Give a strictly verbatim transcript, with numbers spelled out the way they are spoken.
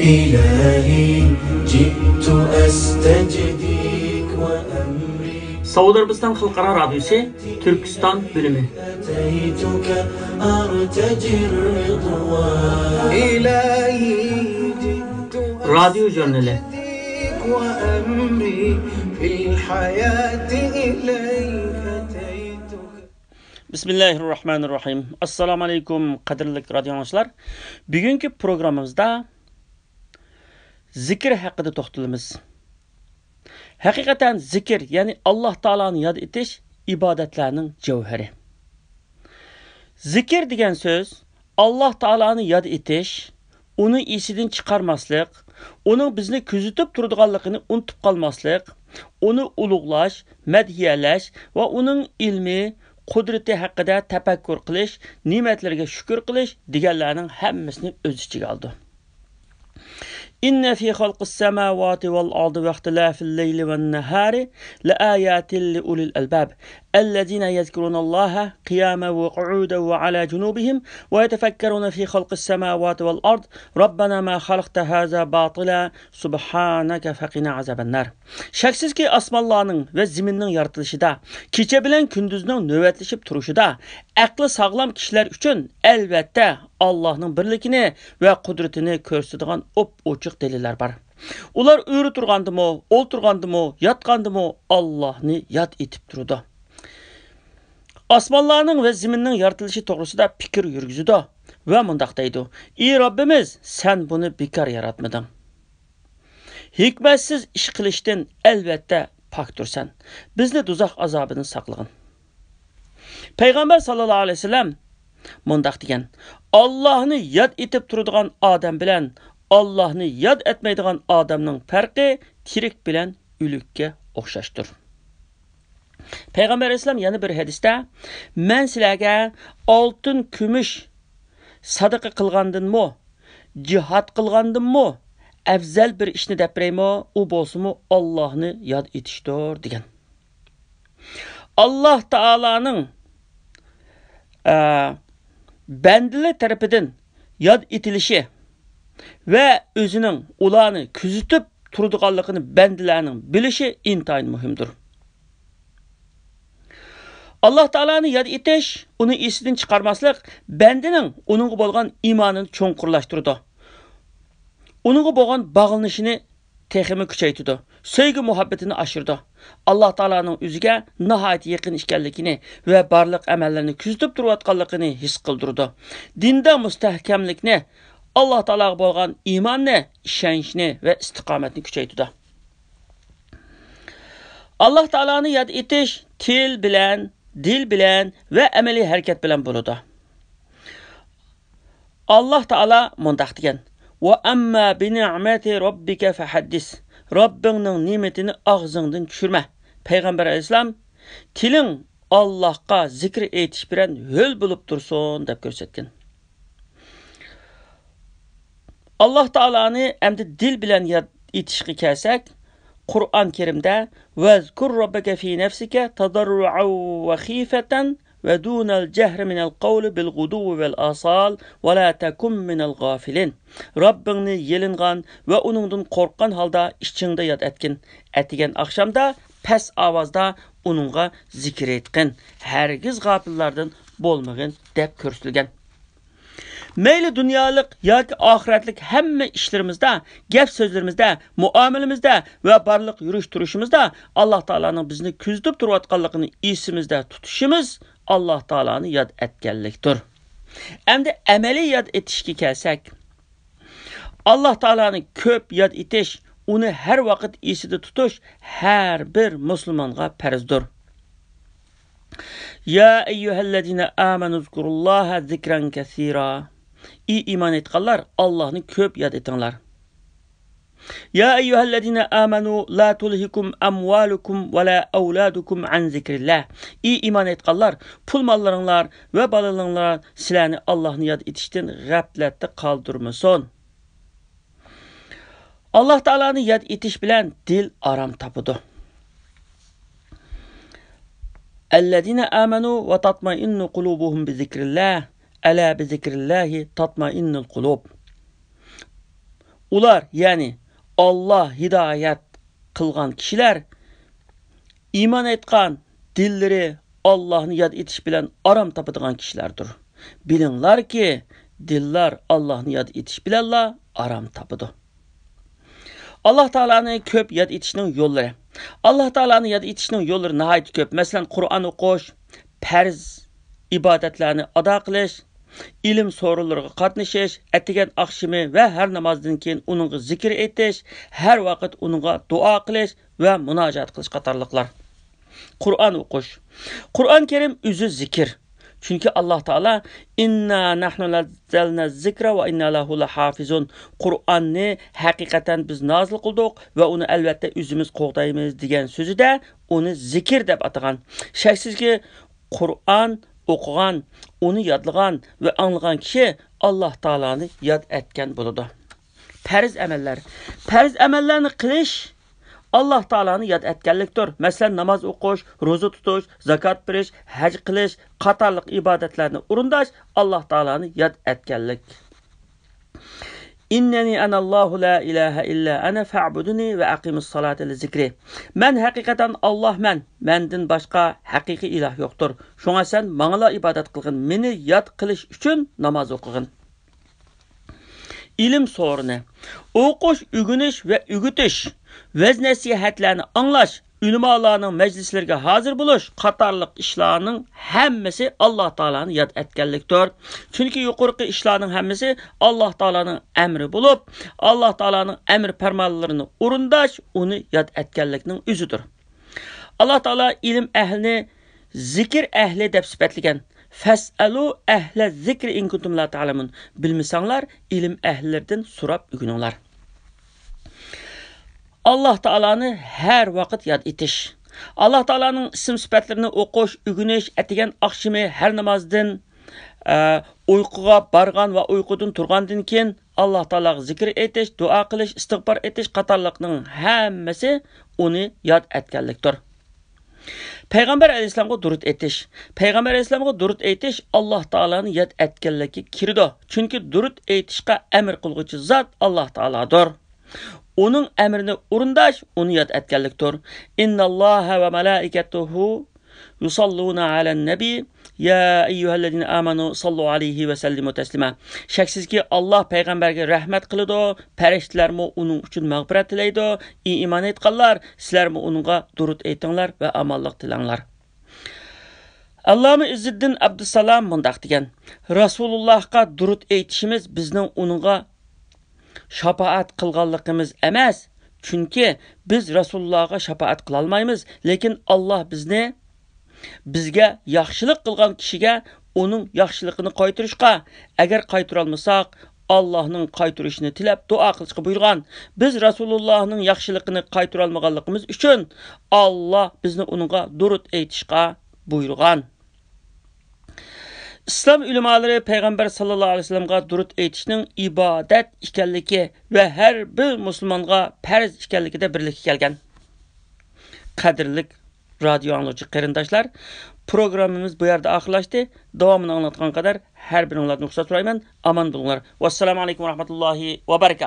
إلهي جئت أستجديك وأمري سعودي عربستان خەلقئارا رادىيوسى، تۈركىستان بۆلۈمى. أتيتك أرتجي الرضوان إلهي جئت رادىيو ژۇرنىلى. أستجديك وأمري في الحياة إليك أتيتك. بىسمىللاھىررەھمانىررەھىم. ئەسسالامۇ ئەلەيكۇم، قەدىرلىك رادىيو ئاڭلىغۇچىلار. بۈگۈنكى پروگراممىمىزدا زىكىر ھەققىدە توختىلىمىز. ھەقىقەتەن زىكىر، يەنى ئاللاھ تائالانى ياد ئېتىش ئىبادەتلەرنىڭ جەۋھىرى. زىكىر دېگەن سۆز ئاللاھ تائالانى ياد ئېتىش، ئۇنى ئېسىدىن چىقارماسلىق، ئۇنىڭ بىزنى كۆزىتىپ تۇرىدىغانلىقىنى ئۇنتۇپ قالماسلىق، ئۇنى ئۇلۇغلاش، مەدھىيەلەش ۋە ئۇنىڭ ئىلمى، قۇدرىتى ھەققىدە تەپەككۇر قىلىش، نېمەتلىرىگە شۈكۈر قىلىش دېگەنلەرنىڭ ھەممىسىنى ئۆز ئىچىگە ئالىدۇ. إن في خلق السماوات والأرض واختلاف الليل والنهار لآيات لأولي الألباب الذين يذكرون الله قياما وقعودا وعلى جنوبهم ويتفكرون في خلق السماوات والأرض ربنا ما خلقت هذا باطلا سبحانك فقنا عذاب النار. شەكسىزكى، ئاسمانلارنىڭ ۋە زېمىننىڭ يارىتىلىشىدا، كېچە بىلەن كۈندۈزنىڭ نۆۋەتلىشىپ تۇرۇشىدا ئەقلى ساغلام كىشىلەر ئۈچۈن، ئەلۋەتتە، ئاللاھنىڭ بىرلىكىنى ۋە قۇدرىتىنى كۆرسىتىدىغان ئوپئوچۇق دەلىللەر بار. ئۇلار ئۆرە تۇرغاندىمۇ، ئولتۇرغاندىمۇ، ياتقاندىمۇ ئاللاھنى ياد ئېتىپ تۇرىدۇ. ئاسمانلارنىڭ ۋە زېمىننىڭ يارىتىلىشى توغرىسىدا پىكىر يۈرگۈزىدۇ ۋە مۇنداق دەيدۇ: ئى رەببىمىز، سەن بۇنى بىكار ياراتمىدىڭ. ھېكمەتسىز ئىش قىلىشتىن، ئەلۋەتتە، پاكتۇرسەن. بىزنى دوزاخ ئازابىدىن ساقلىغىن. پەيغەمبەر ساللاللاھۇ ئەلەيھى ۋەسەللەم مۇنداق دېگەن: ئاللاھنى ياد ئېتىپ تۇرىدىغان ئادەم بىلەن ئاللاھنى ياد ئەتمەيدىغان ئادەمنىڭ پەرقى تىرىك بىلەن ئۆلۈككە ئوخشاشتۇر. پەيغەمبەر ئەلەيھىسسالام يەنە بىر ھەدىستە: مەن سىلەرگە ئالتۇن، كۈمۈش سادىقە قىلغاندىنمۇ، جىھاد قىلغاندىنمۇ ئەۋزەل بىر ئىشنى دەپ بېرەيمۇ؟ ئۇ بولسىمۇ ئاللاھنى ياد ئېتىشتۇر، دېگەن. ئاللاھ تائالانىڭ، ئە، بەندىلەر تەرىپىدىن ياد ئېتىلىشى ۋە ئۆزىنىڭ ئۇلارنى كۆزىتىپ تۇرىدىغانلىقىنى بەندىلەرنىڭ بىلىشى ئىنتايىن مۇھىمدۇر. ئاللاھ تائالانى ياد ئېتىش، ئۇنى ئېسىدىن چىقارماسلىق بەندىنىڭ ئۇنىڭغا بولغان ئىمانىنى چوڭقۇرلاشتۇرىدۇ. ئۇنىڭغا بولغان باغلىنىشىنى تېخىمۇ كۈچەيتىدۇ، سۆيگۈ مۇھەببىتىنى ئاشۇرىدۇ. ئاللاھ تائالانىڭ ئۆزىگە ناھايىتى يېقىن ئىكەنلىكىنى ۋە بارلىق ئەمەللىرىنى كۆزىتىپ تۇرۇۋاتقانلىقىنى ھېس قىلدۇرىدۇ. دىندا مۇستەھكەملىكنى، ئاللاھ تائالاغا بولغان ئىماننى، ئىشەنچنى ۋە ئىستىقامەتنى كۈچەيتىدۇ. ئاللاھ تائالانى ياد ئېتىش تىل بىلەن، دىل بىلەن ۋە ئەمەلىي ھەرىكەت بىلەن بولىدۇ. ئاللاھ تائالا مۇنداق دېگەن: «وَأَمَّا بِنِعْمَةِ رَبِّكَ فَحَدِّثْ.» رەببىڭنىڭ نېمىتىنى ئاغزىڭدىن چۈشۈرمە. پەيغەمبەر ئەلەيھىسسالام: «تىلىڭ ئاللاھقا زىكىر ئېيتىش بىلەن ھۆل بولۇپ تۇرسۇن» دەپ كۆرسەتكەن. ئاللاھ تائالانى ئەمدى دىل بىلەن ياد ئېتىشقا كەلسەك، قۇرئان كەرىمدە: «وَاذْكُر رَّبَّكَ فِي نَفْسِكَ تَضَرُّعًا وَخِيفَةً وَدُونَ الْجَهْرِ مِنَ الْقَوْلِ بِالْغُدُوِّ وَالْآصَالِ وَلَا تَكُن مِّنَ الْغَافِلِينَ.» رەببىڭنى يېلىنغان ۋە ئۇنىڭدىن قورققان ھالدا ئىچىڭدە ياد ئەتكىن. ئەتىگەن ئاخشامدا پەس ئاۋازدا ئۇنىڭغا زىكىر ئېيتقىن. ھەرگىز غاپىللاردىن بولمىغىن دەپ كۆرسىتىلگەن. مەيلى دۇنيالىق ياكى ئاخىرەتلىك ھەممە ئىشلىرىمىزدا، گەپ سۆزلىرىمىزدە، مۇئامىلىمىزدە ۋە بارلىق يۈرۈش تۇرۇشىمىزدا ئاللاھ تائالانىڭ بىزنى كۆزىتىپ تۇرۇۋاتقانلىقىنى ئېسىمىزدە تۇتۇشىمىز ئاللاھ تائالانى ياد ئەتكەنلىكتۇر. ئەمدى ئەمەلىي ياد ئېتىشكە كەلسەك، ئاللاھ تائالانى كۆپ ياد ئېتىش، ئۇنى ھەر ۋاقىت ئېسىدە تۇتۇش ھەر بىر مۇسۇلمانغا پەرزدۇر. يا أيها الذين آمنوا اذكروا الله ذكرا كثيرا. ئى ئىمان ئېيتقانلار، ئاللاھنى كۆپ ياد ئېتىڭلار. يا أيها الذين آمنوا لا تلهكم أموالكم ولا أولادكم عن ذكر الله. ئى ئىمان ئېيتقانلار، پۇل ماللىرىڭلار ۋە بالىلىرىڭلار سىلەرنى ئاللاھنى ياد ئېتىشتىن غەپلەتتە قالدۇرمىسۇن. ئاللاھ تائالانى ياد ئېتىش بىلەن دىل ئارام تاپىدۇ. الذين آمنوا وتطمئن قلوبهم بذكر الله ألا بذكر الله تطمئن القلوب. ئۇلار، يەنى ئاللا ھىدايەت قىلغان كىشىلەر، ئىمان ئېيتقان، دىللىرى ئاللاھنى ياد ئېتىش بىلەن ئارام تاپىدىغان كىشىلەردۇر. بىلىڭلاركى، دىللار ئاللاھنى ياد ئېتىش بىلەنلا ئارام تاپىدۇ. ئاللا تائالانى كۆپ ياد ئېتىشنىڭ يوللىرى. ئاللا تائالانى ياد ئېتىشنىڭ يوللىرى ناھايىتى كۆپ. مەسىلەن، قۇرئان ئوقۇش، پەرز ئىبادەتلەرنى ئادا قىلىش، ئىلىم سورۇنلىرىغا قاتنىشىش، ئەتىگەن ئاخشىمى ۋە ھەر نامازدىن كېيىن ئۇنىڭغا زىكىر ئېيتىش، ھەر ۋاقىت ئۇنىڭغا دۇئا قىلىش ۋە مۇناجات قىلىش قاتارلىقلار. قۇرئان ئوقۇش. قۇرئان كەرىم ئۆزى زىكىر. چۈنكى ئاللا تائالا «ئىننا نەھنۇ نەززەلنە زىكرە ۋە ئىننا لەھۇ لەھافىزۇن»، قۇرئاننى ھەقىقەتەن بىز نازىل قىلدۇق ۋە ئۇنى ئەلۋەتتە ئۆزىمىز قوغدايمىز دېگەن سۆزىدە ئۇنى زىكىر دەپ ئاتىغان. شەكسىزكى، قۇرئان ئوقۇغان، ئۇنى يادلىغان ۋە ئاڭلىغان كىشى ئاللا تائالانى ياد ئەتكەن بولىدۇ. پەرز ئەمەللەر. پەرز ئەمەللەرنى قىلىش ئاللا تائالانى ياد ئەتكەنلىكتۇر. مەسىلەن، ناماز ئوقۇش، روزا تۇتۇش، زاكات بېرىش، ھەج قىلىش قاتارلىق ئىبادەتلەرنى ئورۇنداش ئاللا تائالانى ياد ئەتكەنلىك. «ئىننەنى ئەنەللاھۇ لا ئىلاھە ئىللا ئەنە فەئبۇدۇنى ۋە ئەقىمۇس سالاتا لىزىكرى». مەن ھەقىقەتەن ئاللاھمەن، مەندىن باشقا ھەقىقىي ئىلاھ يوقتۇر. شۇڭا سەن ماڭىلا ئىبادەت قىلغىن، مېنى ياد قىلىش ئۈچۈن ناماز ئوقۇغىن. ئىلىم سورۇنى. ئوقۇش، ئۆگىنىش ۋە ئۆگىتىش، ۋەز-نەسىھەتلەرنى ئاڭلاش، ئۆلىمالارنىڭ مەجلىسلىرىگە ھازىر بولۇش قاتارلىق ئىشلارنىڭ ھەممىسى ئاللا تائالانى ياد ئەتكەنلىكتۇر. چۈنكى يۇقىرىقى ئىشلارنىڭ ھەممىسى ئاللا تائالانىڭ ئەمرى بولۇپ، ئاللا تائالانىڭ ئەمر پەرمانلىرىنى ئورۇنداش ئۇنى ياد ئەتكەنلىكنىڭ ئۆزىدۇر. ئاللا تائالا ئىلىم ئەھلىنى زىكىر ئەھلى دەپ سۈپەتلىگەن. «فەسئەلۇ ئەھلە زىكرى ئىن كۇنتۇم لا تەئلەمۇن». بىلمىسەڭلار، ئىلىم ئەھلىلىرىدىن سوراپ ئۆگىنىڭلار. ئاللا تائالانى ھەر ۋاقىت ياد ئېتىش. ئاللا تائالانىڭ ئىسىم سۈپەتلىرىنى ئوقۇش، ئۆگىنىش، ئەتىگەن ئاخشىمى ھەر نامازدىن، ئە، ئۇيقۇغا بارغان ۋە ئۇيقۇدىن تۇرغاندىن كېيىن ئاللا تائالاغا زىكىر ئېيتىش، دۇئا قىلىش، ئىستىغپار ئېيتىش قاتارلىقنىڭ ھەممىسى ئۇنى ياد ئەتكەنلىكتۇر. پەيغەمبەر ئەلەيھىسسالامغا دۇرۇت ئېيتىش. پەيغەمبەر ئەلەيھىسسالامغا دۇرۇت ئېيتىش ئاللا تائالانى ياد ئەتكەنلىككە كىرىدۇ. چۈنكى دۇرۇت ئېيتىشقا ئەمر قىلغۇچى زات ئاللا تائالادۇر. ئۇنىڭ ئەمرىنى ئورۇنداش ئۇنى ياد ئەتكەنلىكتۇر. «ئىنناللاھە ۋە مەلائىكەتۇھۇ يۇساللۇنا ئەلەن نەبى، يا ئەييۇھەللەزىنە ئامەنۇ ساللۇ ئەلەيھى ۋە سەللىمۇ تەسلىما». شەكسىزكى، ئاللا پەيغەمبەرگە رەھمەت قىلىدۇ، پەرىشتىلەرمۇ ئۇنىڭ ئۈچۈن مەغپىرەت تىلەيدۇ. ئى ئىمان ئېيتقانلار، سىلەرمۇ ئۇنىڭغا دۇرۇت ئېيتىڭلار ۋە ئامانلىق تىلەڭلار. ئاللامە ئىززىددىن ئابدۇسسالام مۇنداق دېگەن: «رەسۇلۇللاھقا دۇرۇت ئېيتىشىمىز بىزنىڭ ئۇنىڭغا شاپائەت قىلغانلىقىمىز ئەمەس، چۈنكى بىز رەسۇلۇللاھقا شاپائەت قىلالمايمىز، لېكىن ئاللا بىزنى، بىزگە ياخشىلىق قىلغان كىشىگە ئۇنىڭ ياخشىلىقىنى قايتۇرۇشقا، ئەگەر قايتۇرالمىساق، ئاللانىڭ قايتۇرۇشىنى تىلەپ دۇئا قىلىشقا بۇيرۇغان. بىز رەسۇلۇللاھنىڭ ياخشىلىقىنى قايتۇرالمىغانلىقىمىز ئۈچۈن ئاللا بىزنى ئۇنىڭغا دۇرۇت ئېيتىشقا بۇيرۇغان.» ئىسلام ئۆلىمالىرى پەيغەمبەر ساللاللاھۇ ئەلەيھى ۋەسەللەمغا دۇرۇت ئېيتىشنىڭ ئىبادەت ئىكەنلىكى ۋە ھەر بىر مۇسۇلمانغا پەرز ئىكەنلىكىدە بىرلىككە كەلگەن. قەدىرلىك رادىيو ئاڭلىغۇچى قېرىنداشلار، پروگراممىمىز بۇ يەردە ئاخىرلاشتى. داۋامىنى ئاڭلاتقان قەدەر ھەر بىرىڭلاردىن رۇخسەت سورايمەن. ئامان بولۇڭلار. ۋەسسالامۇ ئەلەيكۇم ۋە رەھمەتۇللاھى ۋە بەرىكاتۇھ.